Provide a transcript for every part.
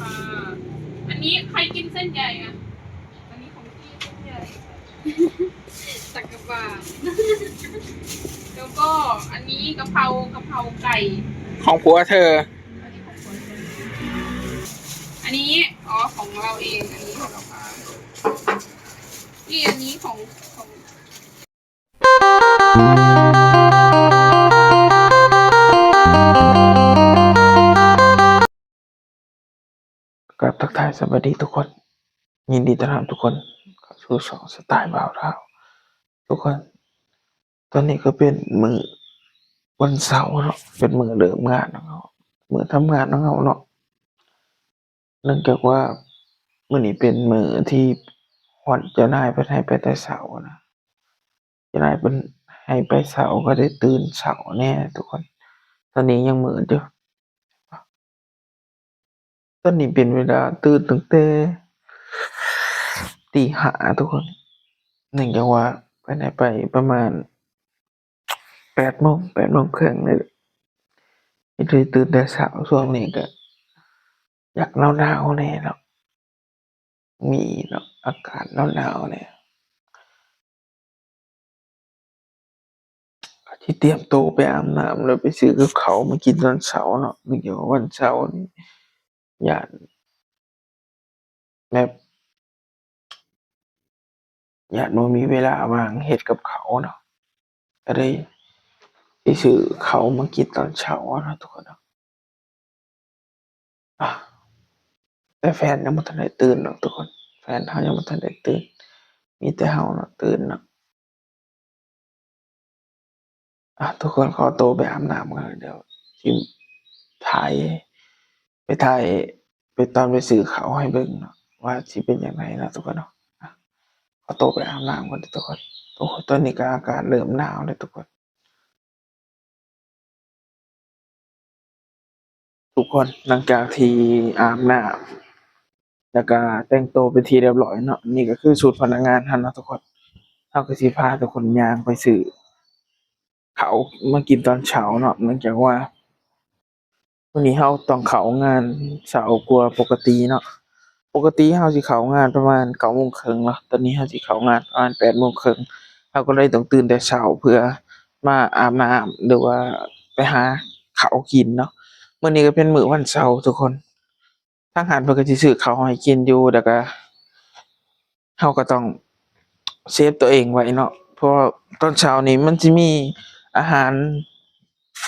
อ่า อันนี้ใครกินเส้นใหญ่อะ อันนี้ของพี่เส้นใหญ่ ตักกะบา แล้วก็อันนี้กะเพรา กะเพราไก่ ของผัวเธอ อันนี้ของผัวเธอ อันนี้ อ๋อ ของเราเอง อันนี้ของเรา นี่ อันนี้ของ ของ กราบทักทายสวัสดีทุกคน ยินดีต้อนรับทุกคนเข้าสู่ช่องสไตล์บ่าวลาว ทุกคน ตอนนี้ก็เป็นมื้อวันเสาร์เนาะ เป็นมื้อเริ่มงานของเฮา มื้อทำงานของเฮาเนาะ เนื่องจากว่ามื้อนี้เป็นมื้อที่ฮอดเจ้านายเพิ่นให้ไปแต่เช้านะ เจ้านายเพิ่นให้ไปเช้าก็ได้ตื่นเช้าแหน่ทุกคน ตอนนี้ยังมืดอยู่ ตอนนี้เป็นเวลาตื่นตั้งแต่ตีห้าทุกคน เนื่องจากว่าเพิ่นให้ไปประมาณ แปดโมง แปดโมงครึ่งนี่แหละ เฮ็ดให้ตื่นแต่เช้า ช่วงนี้ก็อยากหนาวๆแหน่เนาะ มีเนาะ อากาศหนาวๆแหน่ ก็สิเตรียมโตไปอาบน้ำ แล้วไปซื้อกับข้าวมากินตอนเช้าเนาะ เนื่องจากว่าวันเสาร์นี่ ย้านแบบ ย้านบ่มีเวลาว่างเฮ็ดกับข้าวเนาะ ก็เลยสิซื้อข้าวมากินตอนเช้าเนาะทุกคนเนาะ อ่ะ แต่แฟนยังบ่ทันได้ตื่นเนาะทุกคน แฟนเฮายังบ่ทันได้ตื่น มีแต่เฮาเนาะตื่นเนาะ อ่ะ ทุกคนขอโตไปอาบน้ำก่อน เดี๋ยวสิถ่าย ไปถ่าย ไปตอนไปซื้อข้าวให้เบิ่งเนาะ ว่าสิเป็นจั่งใดเนาะทุกคนเนาะ อ่ะ ขอโตไปอาบน้ำก่อนเด้อทุกคน โอ้ ตอนนี้ก็อากาศเริ่มหนาวแล้วทุกคน ทุกคน หลังจากที่อาบน้ำ แล้วก็แต่งโตเป็นที่เรียบร้อยเนาะ นี่ก็คือชุดพนักงานเฮาเนาะทุกคน เฮาก็สิพาทุกคนย่างไปซื้อข้าวมากินตอนเช้าเนาะ เนื่องจากว่ามื้อนี้เฮาต้องเข้างานเช้ากว่าปกติเนาะ ปกติเฮาสิเข้างานประมาณเก้าโมงครึ่งเนาะ ตอนนี้เฮาสิเข้างานประมาณแปดโมงครึ่ง เฮาก็เลยต้องตื่นแต่เช้าเพื่อมาอาบน้ำ หรือว่าไปหาข้าวกินเนาะ มื้อนี้ก็เป็นมื้อวันเสาร์ทุกคน ทางร้านเพิ่นก็สิซื้อข้าวให้กินอยู่ แล้วก็เฮาก็ต้องเซฟตัวเองไว้เนาะ เพราะว่าตอนเช้านี่มันสิมีอาหาร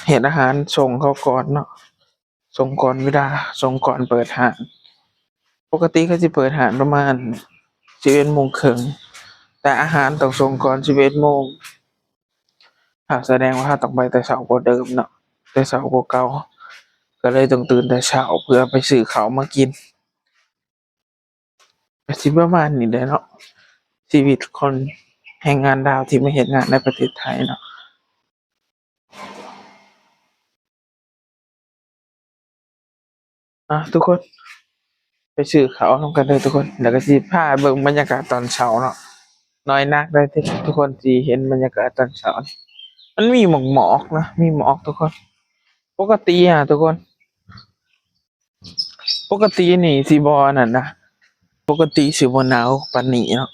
เฮ็ดอาหารส่งเขาก่อนเนาะ ส่งก่อนเวลา ส่งก่อนเปิดร้าน ปกติเขาสิเปิดร้านประมาณสิบเอ็ดโมงครึ่ง แต่อาหารต้องส่งก่อนสิบเอ็ดโมง หากแสดงว่าเราต้องไปแต่เช้ากว่าเดิมเนาะ แต่เช้ากว่าเก่า ก็เลยต้องตื่นแต่เช้าเพื่อไปซื้อข้าวมากิน ก็สิประมาณนี้แหละเนาะ ชีวิตคนแรงงานลาวที่มาเฮ็ดงานในประเทศไทยเนาะ อ่ะ ทุกคน ไปซื้อข้าวนำกันเด้อทุกคน แล้วก็สิพาเบิ่งบรรยากาศตอนเช้าเนาะ น้อยนักได้ที่ทุกคนสิเห็นบรรยากาศตอนเช้านี่ มันมีหมอกๆนะ มีหมอกทุกคน ปกติอะทุกคน ปกตินี่สิบ่อันนั้นนะ ปกติสิบ่หนาวปานนี้เนาะ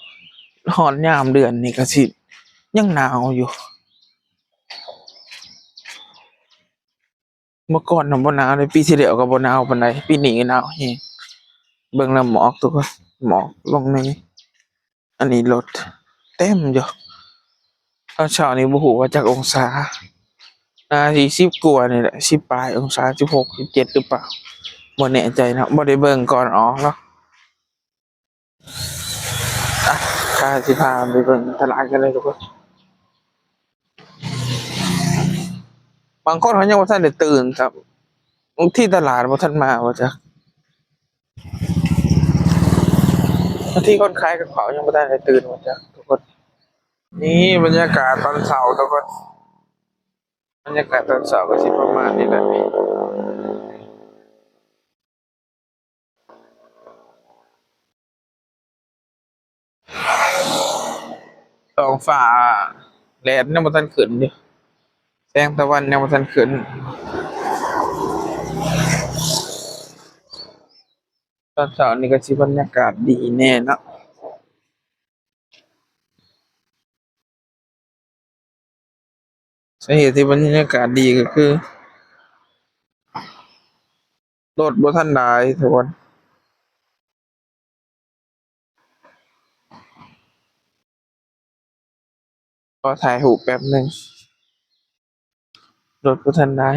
ฮอดยามเดือนนี้ก็สิยังหนาวอยู่ เมื่อก่อนน่ะบ่หนาวเด้ ปีที่แล้วก็บ่หนาวปานใด ปีนี้ก็หนาวแฮง เบิ่งแล้วหมอกทุกคน หมอกลงใน อันนี้รถเต็มอยู่ ตอนเช้านี้บ่ฮู้ว่าจักองศา น่าสิสิบกว่านี่แหละ สิบปลายองศา สิบหก สิบเจ็ด หรือเปล่า บ่แน่ใจเนาะ บ่ได้เบิ่งก่อนออกเนาะ ອ່າ ຊິພາໄປເບິ່ງຕະຫຼາດກັນເລີຍທຸກຄົນ. ບາງຄົນເຂົາຍັງບໍ່ທັນໄດ້ຕື່ນຊ້ຳ, ບາງທີຕະຫຼາດບໍ່ທັນມາບໍ່ຈັກ, ບາງທີຄົນຂາຍກັບເຂົາຍັງບໍ່ທັນໄດ້ຕື່ນບໍ່ຈັກທຸກຄົນ. ນີ້ບັນຍາກາດຕອນເຊົ້າທຸກຄົນ, ບັນຍາກາດຕອນເຊົ້າກໍຊິປະມານນີ້ແຫຼະ. ທ້ອງຟ້າ ແດດຍັງບໍ່ທັນຂຶ້ນຢູ່, ແສງຕາວັນຍັງບໍ່ທັນຂຶ້ນ. ຕອນເຊົ້ານີ້ກໍຊິບັນຍາກາດດີແດ່ເນາະ. ສາເຫດທີ່ບັນຍາກາດດີກໍຄື ລົດບໍ່ທັນຫຼາຍທຸກຄົນ. ຂໍຖ່າຍຮູບແປັບໜຶ່ງ, ລົດບໍ່ທັນຫຼາຍ.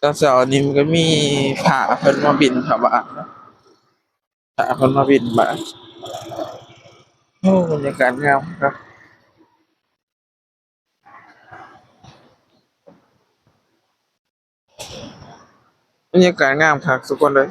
ຕອນເຊົ້ານີ້ມັນກໍມີພະເພິ່ນມາບິນທະບາດເນາະ, ພະເພິ່ນມາບິນບາດ. ໂອ້ ບັນຍາກາດງາມຄັກ, ບັນຍາກາດງາມຄັກທຸກຄົນເອີຍ.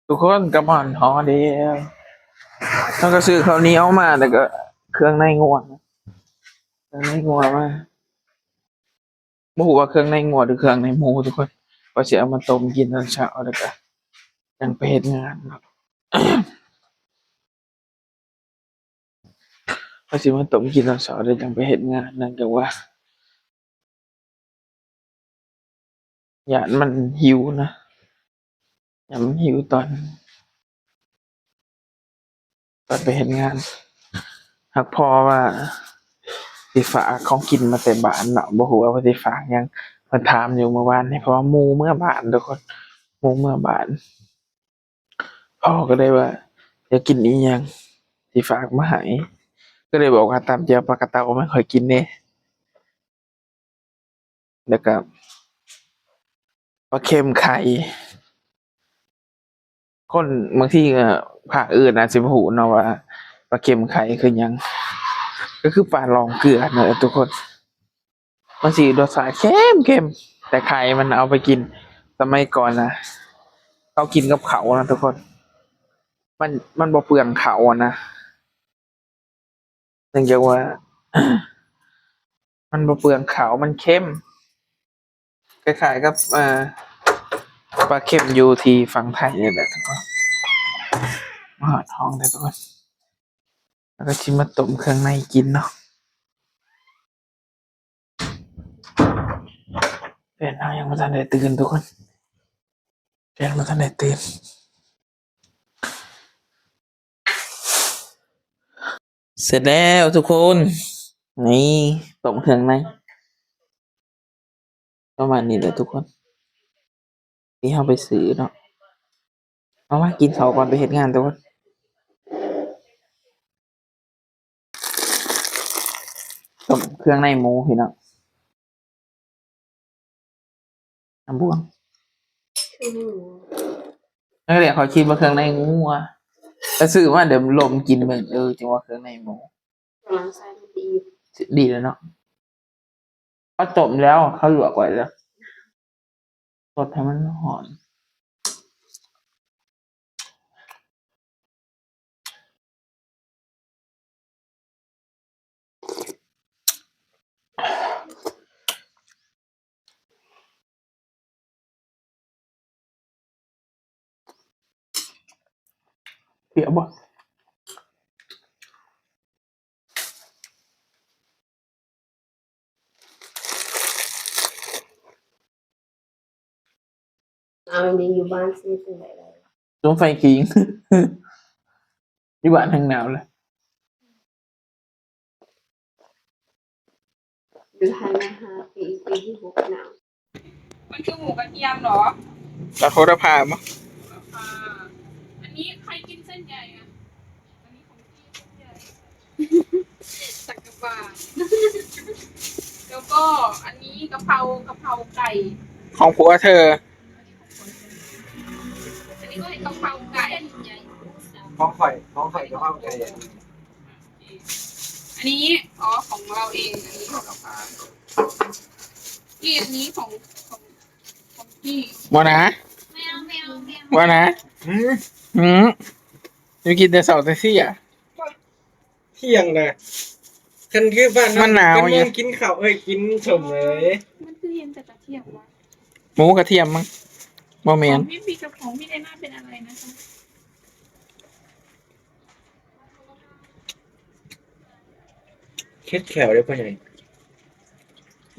ທຸກຄົນ ກັບມາຮອດແລ້ວ, ເຮົາກໍຊື້ເຂົ້າໜຽວມາ ແລ້ວກໍເຄື່ອງໃນງົວ, ເຄື່ອງໃນງົວມາ. ບໍ່ຮູ້ວ່າເຄື່ອງໃນງົວ ຫຼື ເຄື່ອງໃນໝູທຸກຄົນ, ວ່າຊິເອົາມາຕົ້ມກິນຕອນເຊົ້າ ແລ້ວກໍຈັ່ງໄປເຮັດງານເນາະ. ວ່າຊິມາຕົ້ມກິນຕອນເຊົ້າ ແລ້ວຈັ່ງໄປເຮັດງານ, ເນື່ອງຈາກວ່າ ຢ້ານມັນຫິວນະ, ຢ້ານມັນຫິວຕອນ ຕອນໄປເຮັດງານ. ຫາກພໍ່ວ່າຊິຝາກຂອງກິນມາແຕ່ບ້ານເນາະ, ບໍ່ຮູ້ວ່າເພິ່ນຊິຝາກຫຍັງ. ເພິ່ນຖາມຢູ່ມື້ວານນີ້ ເພາະວ່າໝູເມືອບ້ານທຸກຄົນ, ໝູເມືອບ້ານ. ພໍ່ກໍເລີຍວ່າ ຢາກກິນອີ່ຫຍັງ ຊິຝາກມາໃຫ້, ກໍເລີຍບອກວ່າ ຕຳແຈ່ວປາກະເຕົາມາໃຫ້ຂ້ອຍກິນແດ່. ແລ້ວກໍປາເຄັມໄຂ່. ຄົນບາງທີກໍພາກອື່ນອາດຊິບໍ່ຮູ້ເນາະວ່າປາເຄັມໄຂ່ຄືຫຍັງ, ກໍຄືປາລອງເກືອນັ້ນແຫຼະທຸກຄົນ. ມັນຊິລົດຊາດເຄັມໆ, ແຕ່ໄຂ່ມັນເອົາໄປກິນ ສະໄໝກ່ອນນະ ເຂົາກິນກັບເຂົ້ານະທຸກຄົນ, ມັນ ມັນບໍ່ເປືອງເຂົ້ານະ. ເນື່ອງຈາກວ່າ ມັນບໍ່ເປືອງເຂົ້າ, ມັນເຄັມ ຄ້າຍໆກັບ ເອີ ປາເຄັມຢູ່ທີ່ຝັ່ງໄທນີ້ແຫຼະທຸກຄົນ. ມາຮອດຫ້ອງແລ້ວທຸກຄົນ, ແລ້ວກໍຊິມາຕົ້ມເຄື່ອງໃນກິນເນາະ. ແຟນເຮົາຍັງບໍ່ທັນໄດ້ຕື່ນທຸກຄົນ, ແຟນບໍ່ທັນໄດ້ຕື່ນ. ເສັດແລ້ວທຸກຄົນ, ນີ້ ຕົ້ມເຄື່ອງໃນ ປະມານນີ້ແຫຼະທຸກຄົນ ທີ່ເຮົາໄປຊື້ເນາະ. ເອົາ ມາກິນເຂົ້າກ່ອນໄປເຮັດງານທຸກຄົນ. ຕົ້ມເຄື່ອງໃນໝູພີ່ນ້ອງ. ນ້ຳບວງ. ອືມ ນັ້ນແຫຼະ ຂ້ອຍຄິດວ່າເຄື່ອງໃນງົວ ແຕ່ຊື້ມາດຽວລົມກິນເບິ່ງ ເອີ ຈັ່ງວ່າເຄື່ອງໃນໝູ. ກຳລັງໃສ່ດີ ດີແລ້ວເນາະ. ເຂົາຕົ້ມແລ້ວ ເຂົາລວກໄວ້ແລ້ວ ສົດໃຫ້ມັນຮ້ອນ. ເປຍກບໍ່? ເອົາແບບນີ້ຢູ່ບ້ານຊິເຮັດຈັ່ງໃດໄດ້? ສຸມໄຟຄິງ ຢູ່ບ້ານແຮ່ງໜາວແຫຼະ. ຢູ່ໄທມາຫ້າປີ ປີທີຫົກແລ້ວ. ມັນຄືໝູກະທຽມເນາະ? ກະໂຫລະພາບໍ? ໂຫລະພາ. ອັນນີ້ໃຜກິນເສັ້ນໃຫຍ່ອະ? ອັນນີ້ຂອງພີ່ເສັ້ນໃຫຍ່ ຈັກກະບານ. ແລ້ວກໍອັນນີ້ກະເພົາ ກະເພົາໄກ່ ຂອງຜົວເທີ. ອັນນີ້ກໍກະເພົາໄກ່ ຂອງຂ້ອຍ ຂອງຂ້ອຍກະເພົາໄກ່. ອັນນີ້ ອໍ ຂອງເຮົາເອງ ອັນນີ້ຂອງເຮົາເອງ. ອີ ອັນນີ້ຂອງ ຂອງ ຂອງພີ່. ບໍ່ນະ ບໍ່ນະ. ອືມ ອືມ ຢູ່ກິນແຕ່ເຊົ້າແຕ່ສຽ ທ່ຽງນະ. ຄັນຄືບ້ານເຮົາ ມັນໜາວ ຄັນແມ່ນກິນເຂົ້າ ເອີຍ ກິນສົ້ມເລີຍ. ມັນຄືເຫັນແຕ່ກະທຽມວະ? ໝູກະທຽມມັງ ບໍ່ແມ່ນ. ຂອງພີ່ປີກັບຂອງພີ່ໄດນາເປັນອະໄລນະຄະ? ເຄັດແຂ້ວເດ້ພໍ່ໃຫຍ່.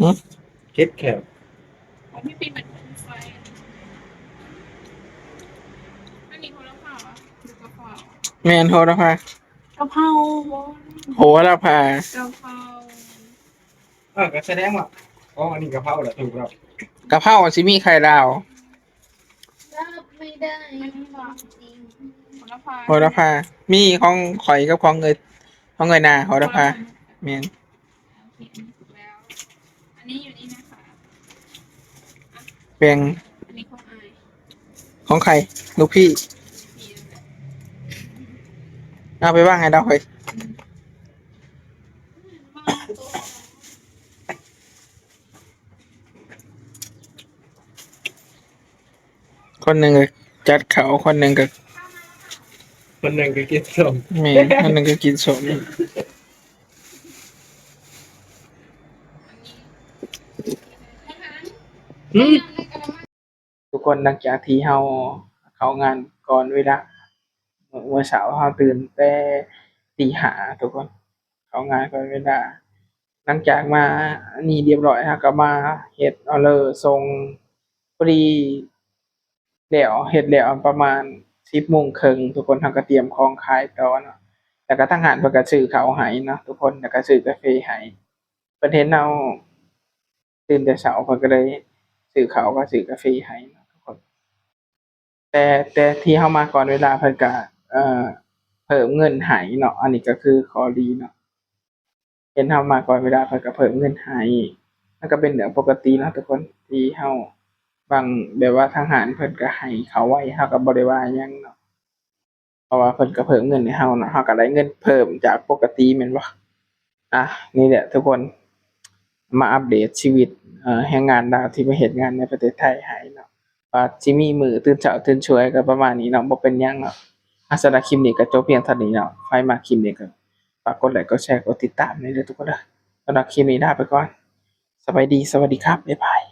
ຫຶ? ເຄັດແຂ້ວ. ຂອງພີ່ປີເປັນໂຄມໄຟ. ອັນນີ້ໂຫລະພາຫວະ ຫຼືກະເພົາ? ແມ່ນ ໂຫລະພາ. ກະເພົາບໍ? ໂຫລະພາ ກະເພົາ. ເອີ ກໍສະແດງວ່າ ອໍ ອັນນີ້ກະເພົາລະ ຖືກແລ້ວ. ກະເພົາຊິມີໄຂ່ດາວ. ຮັບໄມ່ໄດ້ ອັນນີ້ບໍ່? ໂຫລະພາ ໂຫລະພາ. ມີຂອງຂ້ອຍກັບຂອງເອີຍ ຂອງເອີຍນາ ໂຫລະພາ. ໂຫລະພາ ແມ່ນ. ໂອເຄ ອັນນີ້ຖືກແລ້ວ. ອັນນີ້ຢູ່ນີ້ນະຄະ. ແບ່ງ. ອັນນີ້ຂອງອ້າຍ. ຂອງໃຜ? ລູກພີ່. ເອົາໄປວາງໃຫ້ລາວເຮີ້ຍ. ຄົນໜຶ່ງກໍຈັດເຂົ້າ ຄົນໜຶ່ງກໍ ຄົນໜຶ່ງກໍກິນສົ້ມ. ແມ່ນ ຄົນໜຶ່ງກໍກິນສົ້ມ. ອືມ ທຸກຄົນ ຫຼັງຈາກທີ່ເຮົາເຂົ້າງານກ່ອນເວລາ ມື້ເຊົ້າເຮົາຕື່ນແຕ່ຕີຫ້າ ທຸກຄົນ ເຂົ້າງານກ່ອນເວລາ. ຫຼັງຈາກມານີ້ຮຽບຮ້ອຍ ເຮົາກໍມາເຮັດອໍເດີສົ່ງ ພໍດີແລ້ວ ເຮັດແລ້ວປະມານສິບໂມງເຄິ່ງ ທຸກຄົນ ເຮົາກໍຕຽມຂອງຂາຍຕໍ່ເນາະ. ແລ້ວກໍທາງຮ້ານເພິ່ນກໍຊື້ເຂົ້າໃຫ້ເນາະ ທຸກຄົນ ແລ້ວກໍຊື້ກາເຟໃຫ້. ເພິ່ນເຫັນເຮົາຕື່ນແຕ່ເຊົ້າ ເພິ່ນກໍເລີຍຊື້ເຂົ້າກັບຊື້ກາເຟໃຫ້ເນາະ ທຸກຄົນ. ແຕ່ ແຕ່ທີ່ເຮົາມາກ່ອນເວລາ ເພິ່ນກະ ເອີ ເພີ່ມເງິນໃຫ້ເນາະ. ອັນນີ້ກະຄືຂໍ້ດີເນາະ ເຫັນເຮົາມາກ່ອນເວລາ ເພິ່ນກະເພີ່ມເງິນໃຫ້. ມັນກະເປັນເລື່ອງປົກກະຕິເນາະ ທຸກຄົນ ທີ່ເຮົາບາງ ແບບວ່າທາງຮ້ານເພິ່ນກະໃຫ້ເຂົ້າໄວ ເຮົາກະບໍ່ໄດ້ວ່າຫຍັງເນາະ. ເພາະວ່າເພິ່ນກໍເພີ່ມເງິນໃຫ້ເຮົາເນາະ ເຮົາກໍໄດ້ເງິນເພີ່ມຈາກປົກກະຕິແມ່ນບໍ່? ອ່ະ ນີ້ແຫຼະທຸກຄົນ ມາອັບເດດຊີວິດ ເອີ ແຮງງານລາວທີ່ມາເຮັດງານໃນປະເທດໄທໃຫ້ເນາະ ວ່າຊິມີມື້ຕື່ນເຊົ້າຕື່ນສວຍກໍປະມານນີ້ເນາະ ບໍ່ເປັນຫຍັງເນາະ. ອ່ະ ສຳລັບຄລິບນີ້ກໍຈົບພຽງເທົ່ານີ້ເນາະ. ໃຜມັກຄລິບນີ້ກໍຝາກກົດໄລກ໌ ກົດແຊ ກົດຕິດຕາມແດ່ເດີທຸກຄົນເດີ. ສຳລັບຄລິບນີ້ລາໄປກ່ອນ. ສະບາຍດີ ສະຫວັດດີຄັບ ບາຍບາຍ.